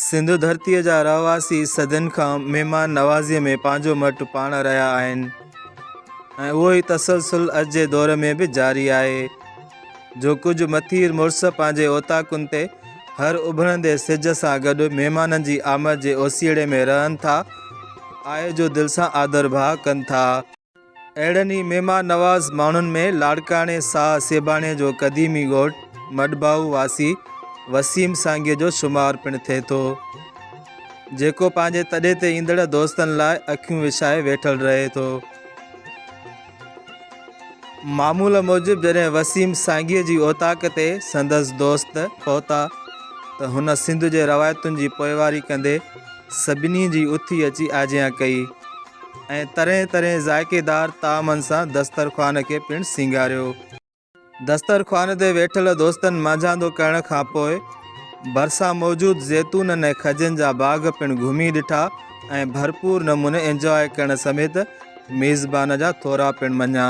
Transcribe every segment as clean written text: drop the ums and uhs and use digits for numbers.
سنڌ ڌرتيء جا رهواسي صدين کان مهمان نوازيء ۾ پنهنجو مٽ پاڻ رهيا آهن ۽ اهو ئي تسلسل اڄ جي دور ۾ به جاري آهي جو ڪجهه مٿير مڙس پنهنجي اوطاقن تي هر اڀرندي سج سان گڏ مهمانن جي آمد جي اوسيئڙي ۾ رهن ٿا آء جو دل سان آڌرڀاء ڪن ٿا. اهڙن ئي مهمان نواز ماڻهن ۾ لاڙڪاڻي ساهه سيباڻي جو قديمي ڳوٺ مڏباهو واسي وسيم سانگيء جو شمار پڻ ٿئي ٿو، جيڪو پنهنجي تڏي تي ايندڙ دوستن لاء اکيون وڇائي ويٺل رهي ٿو. معمول موجب جڏهن وسيم سانگيء جي اوطاق تي سندس دوست پهتا ته هن سنڌ جي روايتن جي پوئواري ڪندي سڀني جي اٿي اچي آجيان ڪئي. ۽ طرحين طرحين ذائقيدار طعامن سان دسترخوان کي پڻ سينگاريو. دسترخوان تي ويٺل دوستن مانجهاندو ڪرڻ کان پوء ڀرسان موجود زيتونن ۽ کجين جا باغ پڻ گهمي ڏٺا ۽ ڀرپور نموني انجواء ڪرڻ سميت ميزبان جا ٿورا پڻ مڃيا.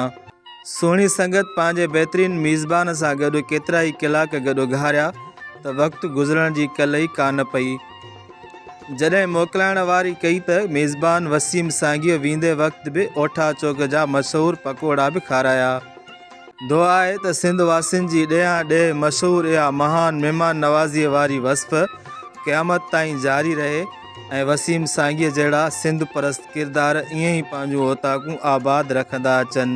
سهڻي سنگت پنهنجي بهترين ميزبان سان گڏ ڪيترائي ڪلاڪ گڏ گهاريا ته وقت گذرڻ جي ڪل ئي ڪانه پئي. جڏهن موڪلائڻ واري ڪئي ته ميزبان وسيم سانگيء ويندي وقت به اوٺا چوڪ جا مشهور پڪوڙا به کارايا. دعا آهي ته سنڌ واسين جي ڏيهان ڏيهه مشهور اها مهان مهمان نوازيء واري وصف قيامت تائين جاري رهي ۽ وسيم سانگيء جهڙا سنڌ پرست ڪردار ائين ئي پنهنجون اوطاقون آباد رکندا اچن.